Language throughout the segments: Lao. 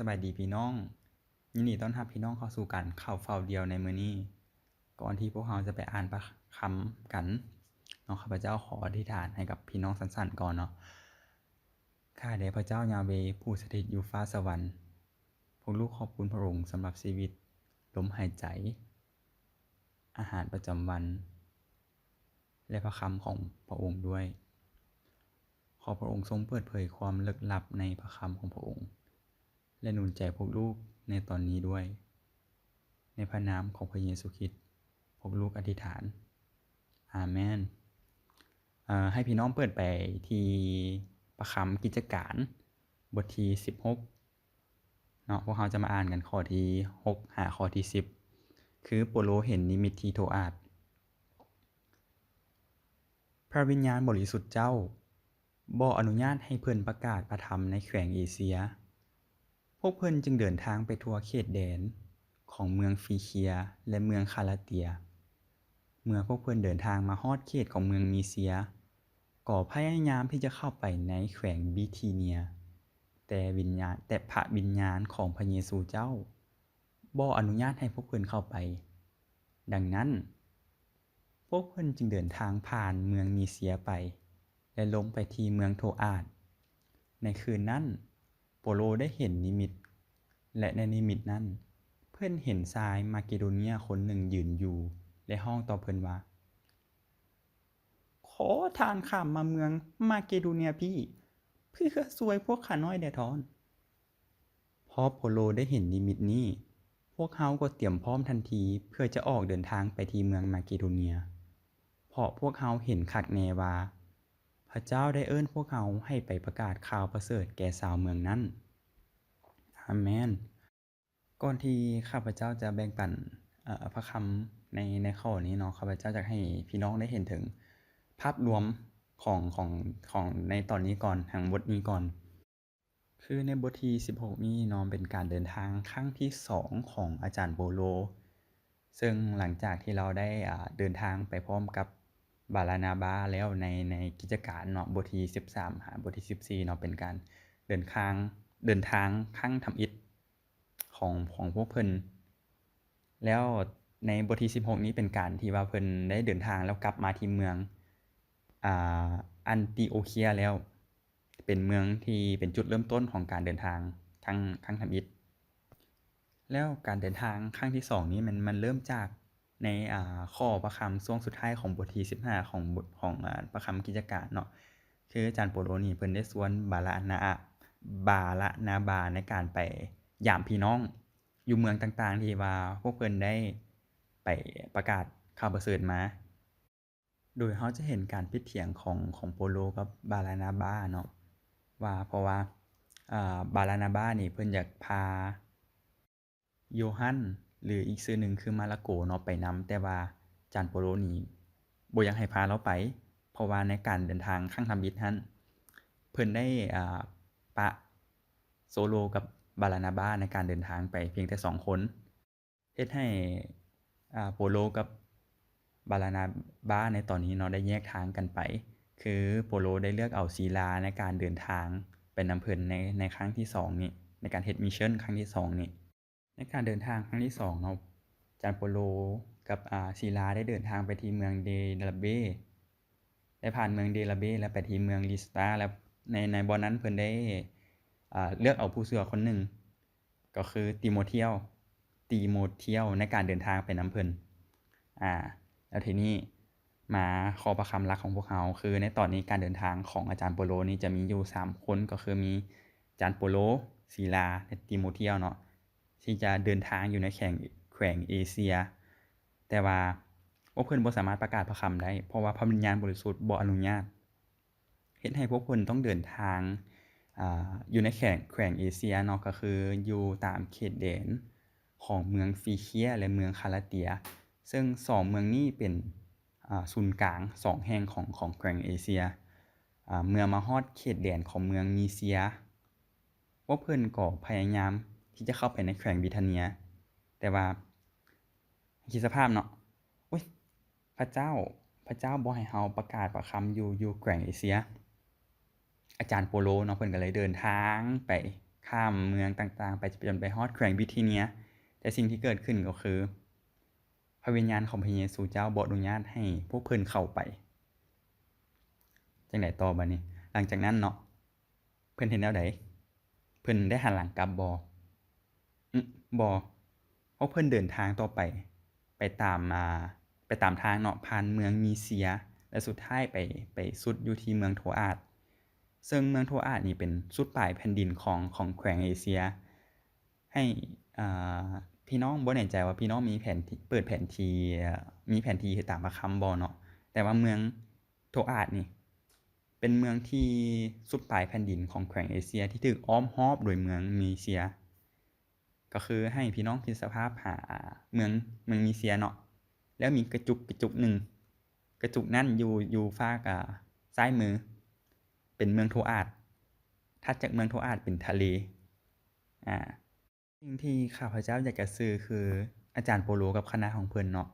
ສະບາຍດີພີ່ນ້ອງ, ຍິນດີຕ້ອນຮັບພີ່ນ້ອງເຂົ້າສູ່ການຂ່າວຟ້າວດ່ຽວໃນມື້ນີ້. ກ່ອນທີ່ພວກເຮົາຈະໄປອ່ານພະຄຳກັນເນາະ, ຂ້າພະເຈົ້າຂໍອະທິຖານໃຫ້ກັບພີ່ນ້ອງສັ້ນໆກ່ອນເນາະ. ຂ້າແດ່ພະເຈົ້າຢາເວ ຜູ້ສະຖິດຢູ່ຟ້າສະຫວັນ, ພວກລູກຂອບຄຸນພະອົງສຳລັບຊີວິດ, ລົມຫາຍໃຈ, ອາຫານປະຈຳວັນ ແລະ ພະຄຳຂອງພະອົງດ້ວຍ. ຂໍພະອົງຊົງເປີດເຜີຍຄວາມເລິກລັບໃນພະຄຳຂອງພະອົງ ແລະ ໜູນໃຈພວກລູກໃນຕອນນີ້ດ້ວຍ. ໃນພະນາມຂອງພະເຢຊູຄຣິດ, ພວກລູກອະທິຖານ. ອາເມນ. ເອີ ໃຫ້ພີ່ນ້ອງເປີດໄປທີ່ພະຄຳກິດຈະການ ບົດທີສິບຫົກເນາະ, ພວກເຮົາຈະມາອ່ານກັນຂໍ້ທີຫົກຫາຂໍ້ທີສິບ ຄືໂປໂລເຫັນນິມິດທີ່ໂທອາດ. ພະວິນຍານບໍລິສຸດເຈົ້າບໍ່ອະນຸຍາດໃຫ້ເພິ່ນປະກາດພະທຳໃນແຂວງເອເຊຍ. ພວກເພິ່ນຈຶ່ງເດີນທາງໄປທົ່ວເຂດແດນຂອງເມືອງຟີເຄຍ ແລະ ເມືອງຄາລາເຕຍ. ເມື່ອພວກເພິ່ນເດີນທາງມາຮອດເຂດຂອງເມືອງມີເຊຍ, ກໍພະຍາຍາມທີ່ຈະເຂົ້າໄປໃນແຂວງບິທີເນຍ, ແຕ່ວິນຍານ, ແຕ່ພະວິນຍານຂອງພະເຢຊູເຈົ້າບໍ່ອະນຸຍາດໃຫ້ພວກເພິ່ນເຂົ້າໄປ. ດັ່ງນັ້ນ, ພວກເພິ່ນຈຶ່ງເດີນທາງຜ່ານເມືອງມີເຊຍໄປ ແລະ ລົງໄປທີ່ເມືອງໂທອາດ. ໃນຄືນນັ້ນ, ໂປໂລໄດ້ເຫັນນິມິດ, ແລະ ໃນນິມິດນັ້ນ, ເພິ່ນເຫັນຊາຍມາເກໂດເນຍຄົນໜຶ່ງຢືນຢູ່ ແລະ ຮ້ອງຕໍ່ເພິ່ນວ່າ, ຂໍທ່ານຂ້າມມາເມືອງມາເກໂດເນຍພີ້ ເພື່ອຊ່ວຍພວກຂ້ານ້ອຍແດ່ທອນ. ພໍໂປໂລໄດ້ເຫັນນິມິດນີ້, ພວກເຮົາກໍຕຽມພ້ອມທັນທີເພື່ອຈະອອກເດີນທາງໄປທີ່ເມືອງມາເກໂດເນຍ, ເພາະພວກເຮົາເຫັນຄັກແນ່ວ່າ ພະເຈົ້າໄດ້ເອີ້ນພວກເຮົາໃຫ້ໄປປະກາດຂ່າວປະເສີດແກ່ຊາວເມືອງນັ້ນ. ອາເມນ. ກ່ອນທີ່ຂ້າພະເຈົ້າຈະແບ່ງປັນ, ເອີ, ພະຄຳໃນ, ໃນຂໍ້ນີ້ເນາະ, ຂ້າພະເຈົ້າຢາກໃຫ້ພີ່ນ້ອງໄດ້ເຫັນເຖິງພາບລວມຂອງ, ຂອງ, ຂອງໃນຕອນນີ້ກ່ອນ, ທັງບົດນີ້ກ່ອນ. ຄືໃນບົດທີສິບຫົກນີ້ເນາະ ເປັນການເດີນທາງຄັ້ງທີສອງຂອງອາຈານໂປໂລ, ເຊິ່ງຫຼັງຈາກທີ່ລາວໄດ້, ອາ, ເດີນທາງໄປພ້ອມກັບບາລານາບາແລ້ວໃນ, ໃນກິດຈະການເນາະ, ບົດທີສິບສາມຫາບົດທີສິບສີ່ເນາະ, ເປັນການເດີນທາງ, ເດີນທາງຄັ້ງທຳອິດ ຂອງ, ຂອງພວກເພິ່ນ. ແລ້ວໃນບົດທີສິບຫົກນີ້ເປັນການທີ່ວ່າເພິ່ນໄດ້ເດີນທາງແລ້ວກັບມາທີ່ເມືອງ, ອາ, ອັນຕິໂອເຄຍແລ້ວ, ເປັນເມືອງທີ່ເປັນຈຸດເລີ່ມຕົ້ນຂອງການເດີນທາງຄັ້ງ, ຄັ້ງທຳອິດ. ແລ້ວການເດີນທາງຄັ້ງທີສອງນີ້ ມັນ, ມັນເລີ່ມຈາກ ໃນ, ອາ, ຂໍ້ພະຄຳຊ່ວງສຸດທ້າຍຂອງບົດທີສິບຫ້າຂອງບົດ, ຂອງ, ອາ, ພະຄຳກິດຈະການເນາະ, ຄືອາຈານໂປໂລນີ້ເພິ່ນໄດ້ຊວນບາລານາ, ບາລານາບາໃນການໄປຢາມພີ່ນ້ອງຢູ່ເມືອງຕ່າງໆ ທີ່ວ່າພວກເພິ່ນໄດ້ໄປປະກາດຂ່າວປະເສີດມາ. ໂດຍເຮົາຈະເຫັນການຜິດຖຽງຂອງ, ຂອງໂປໂລກັບບາລານາບາເນາະ, ວ່າ ເພາະວ່າ, ອາ, ບາລານາບານີ້ເພິ່ນຢາກພາ ໂຢຮັນ ຫຼື ອີກຊື່ໜຶ່ງຄືມາລະໂກເນາະ ໄປນຳ, ແຕ່ວ່າອາຈານໂປໂລນີ້ບໍ່ຢາກໃຫ້ພາລາວໄປ, ເພາະວ່າໃນການເດີນທາງຄັ້ງທຳອິດຫັ້ນ ເພິ່ນໄດ້, ອາ, ປະໂຊໂລກັບບາລານາບາໃນການເດີນທາງໄປພຽງແຕ່ສອງຄົນ, ເຮັດໃຫ້, ອາ, ໂປໂລກັບບາລານາບາໃນຕອນນີ້ເນາະ ໄດ້ແຍກທາງກັນໄປ, ຄືໂປໂລໄດ້ເລືອກເອົາຊີລາໃນການເດີນທາງໄປນຳເພິ່ນໃນ, ໃນຄັ້ງທີສອງນີ້, ໃນການເຮັດມິດຊັນຄັ້ງທີສອງນີ້. ໃນການເດີນທາງຄັ້ງທີສອງເນາະ, ອາຈານໂປໂລກັບ, ອາ, ຊີລາໄດ້ເດີນທາງໄປທີ່ເມືອງເດລາເບ, ໄດ້ຜ່ານເມືອງເດລາເບ ແລ້ວໄປທີ່ເມືອງລິສຕາ, ແລ້ວໃນ, ໃນບ່ອນນັ້ນເພິ່ນໄດ້, ອາ, ເລືອກເອົາຜູ້ເຊື່ອຄົນໜຶ່ງ, ກໍຄືຕີໂມທຽວ, ຕີໂມທຽວໃນການເດີນທາງໄປນຳເພິ່ນ. ອາ, ແລ້ວທີນີ້ ມາຂໍ້ພະຄຳຫຼັກຂອງພວກເຮົາ, ຄືໃນຕອນນີ້ການເດີນທາງຂອງອາຈານໂປໂລນີ້ຈະມີຢູ່ສາມຄົນ, ກໍຄືມີອາຈານໂປໂລ, ຊີລາ ແລະ ຕີໂມທຽວເນາະ, ທີ່ຈະເດີນທາງຢູ່ໃນແຂວງ, ແຂວງເອເຊຍ. ແຕ່ວ່າພວກເພິ່ນບໍ່ສາມາດປະກາດພະຄຳໄດ້, ເພາະວ່າພະວິນຍານບໍລິສຸດບໍ່ອະນຸຍາດ. ເຮັດໃຫ້ພວກເພິ່ນຕ້ອງເດີນທາງ, ອາ, ຢູ່ໃນແຂວງ, ແຂວງເອເຊຍເນາະ, ກໍຄືຢູ່ຕາມເຂດແດນຂອງເມືອງຟີເຄຍ ແລະ ເມືອງຄາລາເຕຍ, ເຊິ່ງສອງເມືອງນີ້ເປັນ, ອາ, ສູນກາງສອງແຫ່ງຂອງ, ຂອງແຂວງເອເຊຍ. ອາ, ເມື່ອມາຮອດເຂດແດນຂອງເມືອງມີເຊຍ, ພວກເພິ່ນກໍພະຍາຍາມທີ່ຈະເຂົ້າໄປໃນແຂວງບິທາເນຍ, ແຕ່ວ່າ ຄິດສະພາບເນາະ, ໂອ້ຍ, ພະເຈົ້າ, ພະເຈົ້າບໍ່ໃຫ້ເຮົາປະກາດພະຄຳຢູ່, ຢູ່ແຂວງເອເຊຍ. ອາຈານໂປໂລເນາະ, ເພິ່ນກໍເລີຍເດີນທາງໄປ ຂ້າມເມືອງຕ່າງໆໄປ ຈົນໄປຮອດແຂວງບິດທີເນຍ. ແຕ່ສິ່ງທີ່ເກີດຂຶ້ນກໍຄື ພະວິນຍານຂອງພະເຢຊູເຈົ້າບໍ່ອະນຸຍາດໃຫ້ພວກເພິ່ນເຂົ້າໄປ. ຈັ່ງໃດຕໍ່ບາດນີ້? ຫຼັງຈາກນັ້ນເນາະ ເພິ່ນເຮັດແນວໃດ? ເພິ່ນໄດ້ຫັນຫຼັງກັບບໍ່? ອື ບໍ່. ພວກເພິ່ນເດີນທາງຕໍ່ໄປ ໄປຕາມ ອ່າ ໄປຕາມທາງເນາະ ຜ່ານເມືອງມີເຊຍ ແລະ ສຸດທ້າຍໄປ ໄປສຸດຢູ່ທີ່ເມືອງໂທອາດ. ເຊິ່ງເມືອງໂທອາດນີ້ເປັນສຸດປາຍແຜ່ນດິນຂອງ ຂອງແຂວງເອເຊຍ. ໃຫ້ ອ່າ ພີ່ນ້ອງ ບໍ່ແນ່ໃຈວ່າພີ່ນ້ອງມີແຜນທີ່ ເປີດແຜນທີ່ ເອີ ມີແຜນທີ່ເຮັດຕາມພະຄຳບໍ່ເນາະ, ແຕ່ວ່າເມືອງໂທອາດນີ້ເປັນເມືອງທີ່ສຸດປາຍແຜ່ນດິນຂອງແຂວງເອເຊຍ ທີ່ຖືກອ້ອມຮອບໂດຍເມືອງມີເຊຍ. ກໍຄືໃຫ້ພີ່ນ້ອງຄິດສະພາບຫາເມືອງ ເມືອງມີເຊຍເນາະ, ແລ້ວມີກະຈຸກ ກະຈຸກໜຶ່ງ, ກະຈຸກນັ້ນຢູ່ ຢູ່ຟາກ ອາ ຊ້າຍມື ເປັນເມືອງໂທອາດ, ຖັດຈາກເມືອງໂທອາດເປັນທະເລ. ອາ ສິ່ງທີ່ຂ້າພະເຈົ້າຢາກຈະສື່ຄື ອາຈານໂປໂລກັບຄະນະຂອງເພິ່ນເນາະ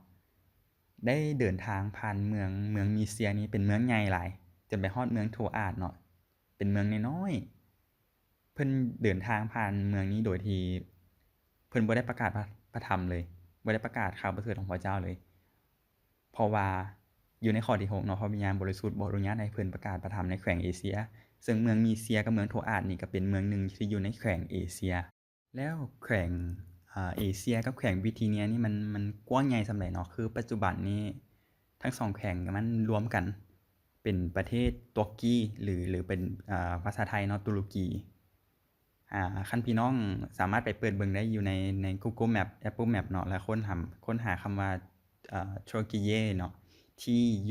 ໄດ້ເດີນທາງຜ່ານເມືອງ ເມືອງມີເຊຍນີ້ເປັນເມືອງໃຫຍ່ຫຼາຍ ຈົນໄປຮອດເມືອງໂທອາດເນາະ ເປັນເມືອງນ້ອຍໆ. ເພິ່ນເດີນທາງຜ່ານເມືອງນີ້ໂດຍທີ່ເພິ່ນບໍ່ໄດ້ປະກາດພະ ພະທຳເລີຍ, ບໍ່ໄດ້ປະກາດຂ່າວປະເສີດຂອງພະເຈົ້າເລີຍ. ເພາະວ່າຢູ່ໃນຂໍ້ທີຫົກເນາະ ພະວິນຍານບໍລິສຸດບໍ່ອະນຸຍາດໃຫ້ເພິ່ນປະກາດພະທຳໃນແຂວງເອເຊຍ, ເຊິ່ງເມືອງມີເຊຍກັບເມືອງໂທອາດນີ້ກໍເປັນເມືອງໜຶ່ງທີ່ຢູ່ໃນແຂວງເອເຊຍ. ແລ້ວແຂວງ ອາ ເອເຊຍກັບແຂວງວິທີເນຍນີ້ມັນ ມັນກວ້າງໃຫຍ່ສ່ຳໃດເນາະ? ຄືປັດຈຸບັນນີ້ທັງສອງແຂວງມັນລວມກັນເປັນປະເທດຕຸກກີ ຫຼື ຫຼືເປັນ ອາ ພາສາໄທເນາະ ຕຸລະກີ. ອາ ຄັນພີ່ນ້ອງສາມາດໄປເປີດເບິ່ງໄດ້ຢູ່ໃນ ໃນ Google Map Apple Map ເນາະ ແລ້ວຄົ້ນຫາ ຄົ້ນຫາຄຳວ່າ ເອີ Türkiye ເນາະ T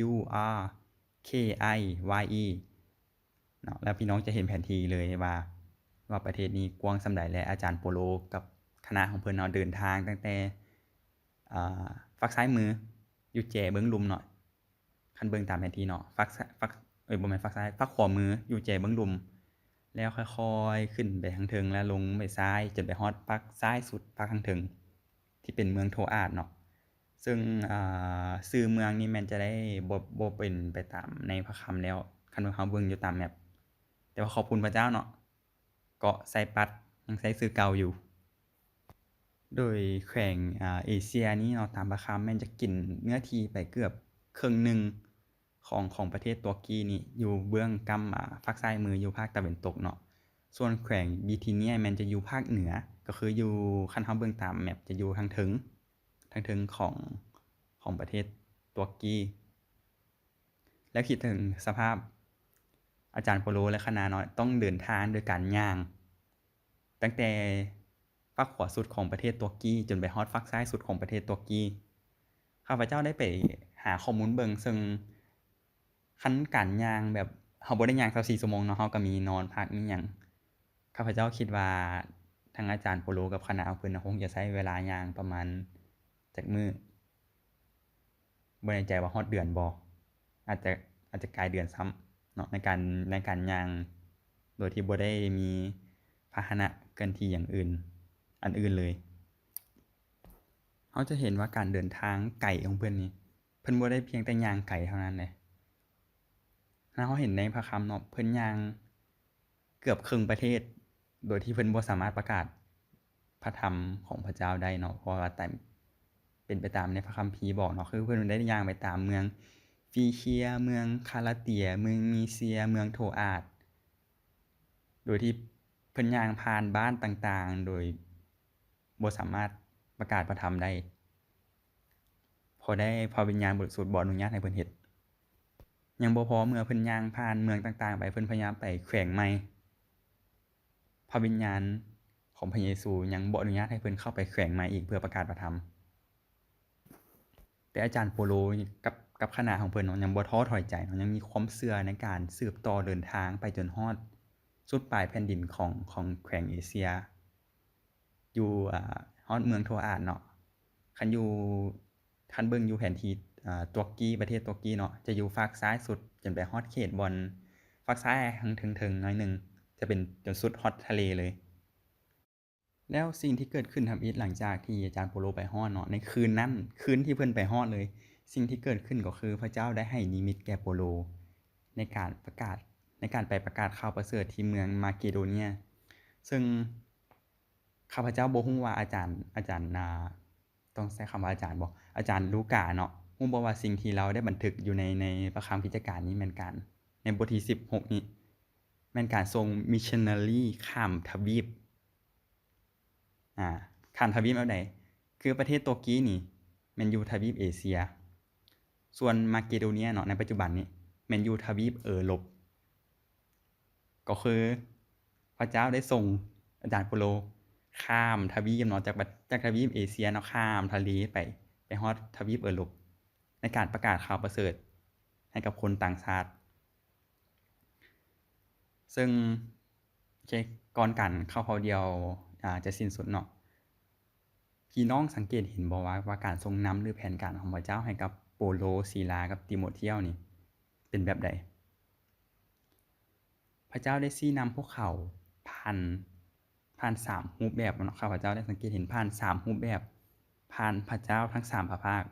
U R K I Y E ເນາະ ແລ້ວພີ່ນ້ອງຈະເຫັນແຜນທີ່ເລີຍວ່າ ວ່າປະເທດນີ້ກວ້າງສ່ຳໃດ. ແລະ ອາຈານໂປໂລກັບຄະນະຂອງເພິ່ນເນາະ ເດີນທາງຕັ້ງແຕ່ ອາ ຟາກຊ້າຍມືຢູ່ແຈເບື້ອງລຸ່ມເນາະ ຄັນເບິ່ງຕາມແຜນທີ່ເນາະ ຟາກຊ້າຍ ຟາກ ເອີຍ ບໍ່ແມ່ນຟາກຊ້າຍ ຟາກຂວາມືຢູ່ແຈເບື້ອງລຸ່ມ ແລ້ວຄ່ອຍໆຂຶ້ນໄປທາງເທິງ ແລ້ວລົງໄປຊ້າຍ ຈົນໄປຮອດຟາກຊ້າຍສຸດ ຟາກທາງເທິງ ທີ່ເປັນເມືອງໂທອາດເນາະ. ເຊິ່ງ ອາ ຊື່ເມືອງນີ້ແມ່ນຈະໄດ້ບໍ່ ບໍ່ເປັນໄປຕາມໃນພະຄຳແລ້ວ ຄັນເຮົາເບິ່ງຢູ່ຕາມແມັບ. ແຕ່ວ່າຂອບຄຸນພະເຈົ້າເນາະ ເກາະໄຊປັດຍັງໃຊ້ຊື່ເກົ່າຢູ່. ໂດຍແຂວງ ອາ ເອເຊຍນີ້ເນາະ ຕາມພະຄຳແມ່ນຈະກິນເນື້ອທີ່ໄປເກືອບເຄິ່ງໜຶ່ງຂອງ ຂອງປະເທດຕຸກກີນີ້ ຢູ່ເບື້ອງກ້ຳ ອາ ຟາກຊ້າຍມືຢູ່ພາກຕາເວັນຕົກເນາະ. ສ່ວນແຂວງບິທີເນຍແມ່ນຈະຢູ່ພາກເໜືອ ກໍຄືຢູ່ ຄັນເຮົາເບິ່ງຕາມແມັບ ຈະຢູ່ທາງເທິງ ທາງເທິງຂອງ ຂອງປະເທດຕຸກກີ. ແລ້ວຄິດເຖິງສະພາບ ອາຈານໂປໂລ ແລະ ຄະນະເນາະ ຕ້ອງເດີນທາງໂດຍການຍ່າງ ຕັ້ງແຕ່ຟາກຂວາສຸດຂອງປະເທດຕຸກກີ ຈົນໄປຮອດຟາກຊ້າຍສຸດຂອງປະເທດຕຸກກີ. ຂ້າພະເຈົ້າໄດ້ໄປຫາຂໍ້ມູນເບິ່ງ ເຊິ່ງຄັນການຍ່າງແບບ ເຮົາບໍ່ໄດ້ຍ່າງຊາວສີ່ຊົ່ວໂມງເນາະ ເຮົາກໍມີນອນພັກມີຫຍັງ. ຂ້າພະເຈົ້າຄິດວ່າທັງອາຈານໂປໂລກັບຄະນະຂອງເພິ່ນນະ ຄົງຈະໃຊ້ເວລາຍ່າງປະມານຈັກມື້ ບໍ່ແນ່ໃຈວ່າຮອດເດືອນບໍ່ ອາດຈະ ອາດຈະກາຍເດືອນຊ້ຳເນາະ ໃນການ ໃນການຍ່າງໂດຍທີ່ບໍ່ໄດ້ມີພາຫະນະເຄື່ອນທີ່ຢ່າງອື່ນ ອັນອື່ນເລີຍ. ເຮົາຈະເຫັນວ່າການເດີນທາງໄກຂອງເພິ່ນນີ້ ເພິ່ນບໍ່ໄດ້ພຽງແຕ່ຍ່າງໄກເທົ່ານັ້ນເດ້. ຖ້າເຮົາເຫັນໃນພະຄຳເນາະ ເພິ່ນຍ່າງເກືອບເຄິ່ງປະເທດ ໂດຍທີ່ເພິ່ນບໍ່ສາມາດປະກາດພະທຳຂອງພະເຈົ້າໄດ້ເນາະ ເພາະວ່າຕາມ ເປັນໄປຕາມໃນພະຄຳພີບອກເນາະ ຄືເພິ່ນໄດ້ຍ່າງໄປຕາມເມືອງຟີເຄຍ, ເມືອງຄາລາເຕຍ, ເມືອງມີເຊຍ, ເມືອງໂທອາດ ໂດຍທີ່ເພິ່ນຍ່າງຜ່ານບ້ານຕ່າງໆ ໂດຍບໍ່ສາມາດປະກາດພະທຳໄດ້ ເພາະໄດ້ພະວິນຍານບໍລິສຸດບໍ່ອະນຸຍາດໃຫ້ເພິ່ນເຮັດ. ຍັງບໍ່ພໍ ເມື່ອເພິ່ນຍ່າງຜ່ານເມືອງຕ່າງໆໄປ ເພິ່ນພະຍາຍາມໄປແຂວງໃໝ່ ພະວິນຍານຂອງພະເຢຊູຍັງບໍ່ອະນຸຍາດໃຫ້ເພິ່ນເຂົ້າໄປແຂວງໃໝ່ອີກເພື່ອປະກາດພະທຳ. ແຕ່ອາຈານໂປໂລກັບ ກັບຄະນະຂອງເພິ່ນເນາະ ຍັງບໍ່ທໍ້ຖອຍໃຈເນາະ ຍັງມີຄວາມເຊື່ອໃນການສືບຕໍ່ເດີນທາງໄປຈົນຮອດສຸດປາຍແຜ່ນດິນຂອງ ຂອງແຂວງເອເຊຍ ຢູ່ ອາ ຮອດເມືອງໂທອາດເນາະ. ຄັນຢູ່ ຄັນເບິ່ງຢູ່ແຜນທີ່ ອາ ຕຸກກີ ປະເທດຕຸກກີເນາະ ຈະຢູ່ຟາກຊ້າຍສຸດ ຈົນໄປຮອດເຂດບ່ອນຟາກຊ້າຍທາງເທິງໆໜ້ອຍໜຶ່ງ ຈະເປັນຈົນສຸດຮອດທະເລເລີຍ. ແລ້ວສິ່ງທີ່ເກີດຂຶ້ນທຳອິດຫຼັງຈາກທີ່ອາຈານໂປໂລໄປຮອດເນາະ ໃນຄືນນັ້ນ ຄືນທີ່ເພິ່ນໄປຮອດເລີຍ ສິ່ງທີ່ເກີດຂຶ້ນກໍຄືພະເຈົ້າໄດ້ໃຫ້ນິມິດແກ່ໂປໂລໃນການປະກາດ ໃນການໄປປະກາດຂ່າວປະເສີດທີ່ເມືອງມາເກໂດເນຍ. ເຊິ່ງຂ້າພະເຈົ້າບໍ່ຮູ້ວ່າອາຈານ ອາຈານ ອ່າ ຕ້ອງໃຊ້ຄຳວ່າອາຈານບໍ່? ອາຈານລູກາເນາະ ຮູ້ບໍ່ວ່າສິ່ງທີ່ລາວໄດ້ບັນທຶກຢູ່ໃນ ໃນພະຄຳກິດຈະການນີ້ແມ່ນການ ໃນບົດທີສິບຫົກນີ້ ແມ່ນການສົ່ງມິດຊະນາຣີຂ້າມທະວີບ ອາ ຂ້າມທະວີບແນວໃດ? ຄືປະເທດຕຸລະກີນີ້ແມ່ນຢູ່ທະວີບເອເຊຍ, ສ່ວນມາເກໂດເນຍເນາະ ໃນປັດຈຸບັນນີ້ແມ່ນຢູ່ທະວີບເອີຣົບ. ກໍຄືພະເຈົ້າໄດ້ສົ່ງອາຈານໂປໂລຂ້າມທະວີບເນາະ ຈາກ ຈາກທະວີບເອເຊຍເນາະ ຂ້າມທະເລໄປ ໄປຮອດທະວີບເອີຣົບ ໃນການປະກາດຂ່າວປະເສີດໃຫ້ກັບຄົນຕ່າງຊາດ. ເຊິ່ງ ໂອເຄ ກ່ອນການຂ່າວຄາວດຽວ ອາ ຈະສິ້ນສຸດເນາະ ພີ່ນ້ອງສັງເກດເຫັນບໍ່ວ່າ ວ່າການຊົງນຳ ຫຼື ແຜນການຂອງພະເຈົ້າໃຫ້ກັບໂປໂລ, ຊີລາ ກັບຕີໂມທຽວນີ້ເປັນແບບໃດ? ພະເຈົ້າໄດ້ຊີ້ນຳພວກເຂົາຜ່ານ ຜ່ານສາມຮູບແບບເນາະ, ຂ້າພະເຈົ້າໄດ້ສັງເກດເຫັນຜ່ານສາມຮູບແບບ, ຜ່ານພະເຈົ້າທັງສາມພະພາກ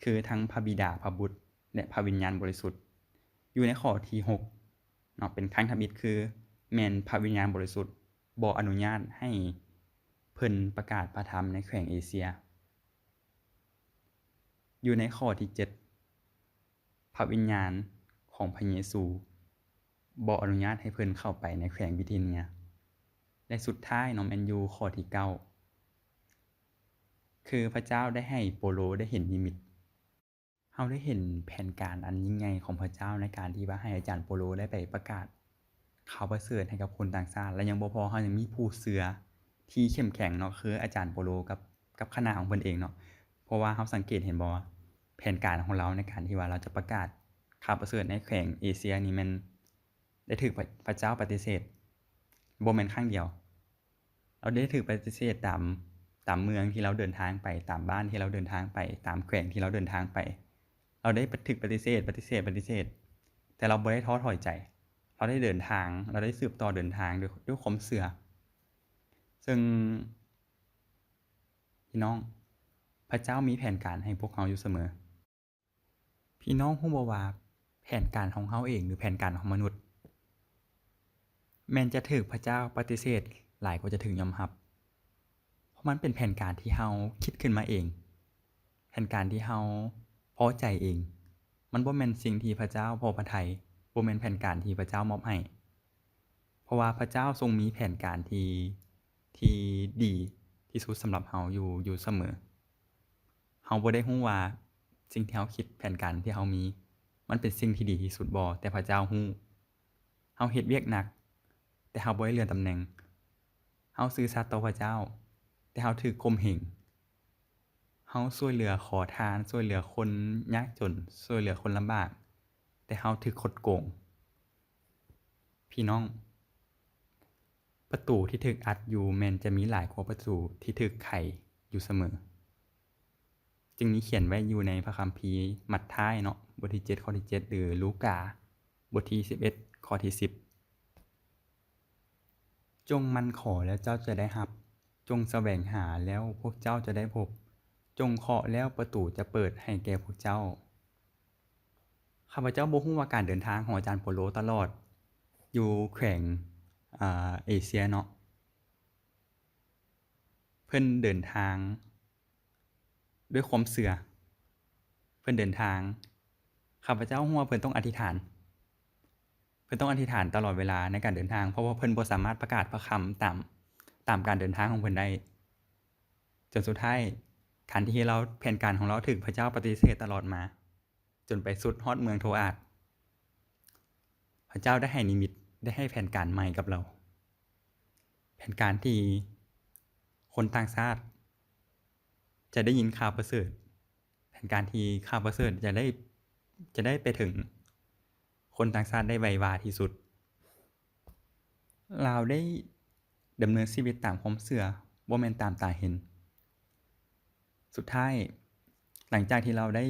ຄືທັງພະບິດາ, ພະບຸດ ແລະ ພະວິນຍານບໍລິສຸດ. ຢູ່ໃນຂໍ້ທີຫົກເນາະ ເປັນຄັ້ງທຳອິດ ຄືແມ່ນພະວິນຍານບໍລິສຸດບໍ່ອະນຸຍາດໃຫ້ເພິ່ນປະກາດພະທຳໃນແຂວງເອເຊຍ. ຢູ່ໃນຂໍ້ທີເຈັດ ພະວິນຍານຂອງພະເຢຊູບໍ່ອະນຸຍາດໃຫ້ເພິ່ນເຂົ້າໄປໃນແຂວງບິດທີເນຍ ແລະ ສຸດທ້າຍເນາະ ແມ່ນຢູ່ຂໍ້ທີເກົ້າ ຄືພະເຈົ້າໄດ້ໃຫ້ໂປໂລໄດ້ເຫັນນິມິດ. ເຮົາໄດ້ເຫັນແຜນການອັນຍິ່ງໃຫຍ່ຂອງພະເຈົ້າໃນການທີ່ວ່າໃຫ້ອາຈານໂປໂລໄດ້ໄປປະກາດ ຂ່າວປະເສີດໃຫ້ກັບຄົນຕ່າງຊາດ ແລະ ຍັງບໍ່ພໍ ເຮົາຍັງມີຜູ້ເຊື່ອທີ່ເຂັ້ມແຂງເນາະ ຄືອາຈານໂປໂລກັບ ກັບຄະນະຂອງເພິ່ນເອງເນາະ. ເພາະວ່າເຮົາສັງເກດເຫັນບໍ່ວ່າ ແຜນການຂອງລາວໃນການທີ່ວ່າລາວຈະປະກາດຂ່າວປະເສີດໃນແຂວງເອເຊຍນີ້ແມ່ນໄດ້ຖືກພະ ພະເຈົ້າປະຕິເສດ ບໍ່ແມ່ນຄັ້ງດຽວ. ລາວໄດ້ຖືກປະຕິເສດຕາມ ຕາມເມືອງທີ່ລາວເດີນທາງໄປ, ຕາມບ້ານທີ່ລາວເດີນທາງໄປ, ຕາມແຂວງທີ່ລາວເດີນທາງໄປ. ລາວໄດ້ປະ ຖືກປະຕິເສດ, ປະຕິເສດ, ປະຕິເສດ, ແຕ່ລາວບໍ່ໄດ້ທໍ້ຖອຍໃຈ. ລາວໄດ້ເດີນທາງ, ລາວໄດ້ສືບຕໍ່ເດີນທາງດ້ວຍ ດ້ວຍຄວາມເຊື່ອ. ເຊິ່ງ ພີ່ນ້ອງ, ພະເຈົ້າມີແຜນການໃຫ້ພວກເຮົາຢູ່ສະເໝີ. ພີ່ນ້ອງຮູ້ບໍ່ວ່າ ແຜນການຂອງເຮົາເອງ ຫຼື ແຜນການຂອງມະນຸດ ແມ່ນຈະຖືກພະເຈົ້າປະຕິເສດຫຼາຍກວ່າຈະຖືກຍອມຮັບ. ເພາະມັນເປັນແຜນການທີ່ເຮົາຄິດຂຶ້ນມາເອງ, ແຜນການທີ່ເຮົາພໍໃຈເອງ. ມັນບໍ່ແມ່ນສິ່ງທີ່ພະເຈົ້າພໍພະໄທ, ບໍ່ແມ່ນແຜນການທີ່ພະເຈົ້າມອບໃຫ້. ເພາະວ່າພະເຈົ້າຊົງມີແຜນການທີ່ ທີ່ດີທີ່ສຸດສຳລັບເຮົາຢູ່ ຢູ່ສະເໝີ. ເຮົາບໍ່ໄດ້ຮູ້ວ່າສິ່ງທີ່ເຮົາຄິດ, ແຜນການທີ່ເຮົາມີ ມັນເປັນສິ່ງທີ່ດີທີ່ສຸດບໍ່, ແຕ່ພະເຈົ້າຮູ້. ເຮົາເຮັດວຽກໜັກ, ແຕ່ເຮົາບໍ່ໄດ້ເລື່ອນຕຳແໜ່ງ. ເຮົາຊື່ສັດຕໍ່ພະເຈົ້າ, ແຕ່ເຮົາຖືກຂົ່ມເຫງ. ເຮົາຊ່ວຍເຫຼືອຂໍທານ, ຊ່ວຍເຫຼືອຄົນຍາກຈົນ, ຊ່ວຍເຫຼືອຄົນລຳບາກ, ແຕ່ເຮົາຖືກຄົດໂກງ. ພີ່ນ້ອງ, ປະຕູທີ່ຖືກອັດຢູ່ແມ່ນຈະມີຫຼາຍກວ່າປະຕູທີ່ຖືກໄຂຢູ່ສະເໝີ. ຈຶ່ງມີຂຽນໄວ້ຢູ່ໃນພະຄຳພີມັດທາຍເນາະ, ບົດທີເຈັດ ຂໍ້ທີເຈັດ ຫຼື ລູກາ ບົດທີສິບເອັດ ຂໍ້ທີສິບ. ຈົ່ງໝັ່ນຂໍແລ້ວເຈົ້າຈະໄດ້ຮັບ, ຈົ່ງສະແຫວງຫາແລ້ວພວກເຈົ້າຈະໄດ້ພົບ, ຈົ່ງເຄາະແລ້ວປະຕູຈະເປີດໃຫ້ແກ່ພວກເຈົ້າ. ຂ້າພະເຈົ້າບໍ່ຮູ້ວ່າການເດີນທາງຂອງອາຈານໂປໂລຕະຫຼອດຢູ່ແຂວງ ອາ ເອເຊຍເນາະ, ເພິ່ນເດີນທາງດ້ວຍຄວາມເຊື່ອ, ເພິ່ນເດີນທາງ, ຂ້າພະເຈົ້າຮູ້ວ່າເພິ່ນຕ້ອງອະທິຖານ, ເພິ່ນຕ້ອງອະທິຖານຕະຫຼອດເວລາໃນການເດີນທາງ, ເພາະວ່າເພິ່ນບໍ່ສາມາດປະກາດພະຄຳຕາມ ຕາມການເດີນທາງຂອງເພິ່ນໄດ້. ຈົນສຸດທ້າຍ ການທີ່ລາວ ແຜນການຂອງລາວຖືກພະເຈົ້າປະຕິເສດຕະຫຼອດມາ, ຈົນໄປສຸດຮອດເມືອງໂທອາດ. ພະເຈົ້າໄດ້ໃຫ້ນິມິດ, ໄດ້ໃຫ້ແຜນການໃໝ່ກັບລາວ. ແຜນການທີ່ຄົນຕ່າງຊາດຈະໄດ້ຍິນຂ່າວປະເສີດ, ແຜນການທີ່ຂ່າວປະເສີດຈະໄດ້ ຈະໄດ້ໄປເຖິງຄົນຕ່າງຊາດໄດ້ໄວວາທີ່ສຸດ. ລາວໄດ້ດຳເນີນຊີວິດຕາມຄວາມເຊື່ອ, ບໍ່ແມ່ນຕາມຕາເຫັນ. ສຸດທ້າຍ, ຫຼັງຈາກທີ່ລາວໄດ້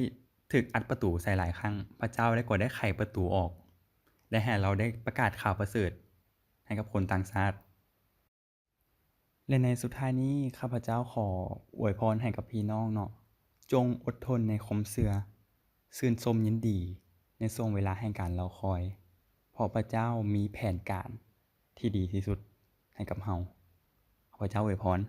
ຖືກອັດປະຕູໃສ່ຫຼາຍຄັ້ງ, ພະເຈົ້າໄດ້ ກໍໄດ້ໄຂປະຕູອອກ ແລະ ໃຫ້ລາວໄດ້ປະກາດຂ່າວປະເສີດໃຫ້ກັບຄົນຕ່າງຊາດ. ແລະ ໃນສຸດທ້າຍນີ້, ຂ້າພະເຈົ້າຂໍອວຍພອນໃຫ້ກັບພີ່ນ້ອງເນາະ, ຈົ່ງອົດທົນໃນຄວາມເຊື່ອ, ຊື່ນຊົມຍິນດີໃນຊ່ວງເວລາແຫ່ງການລໍຄອຍ, ເພາະພະເຈົ້າມີແຜນການທີ່ດີທີ່ສຸດໃຫ້ກັບເຮົາ. ຂໍເຈົ້າອວຍພອນ.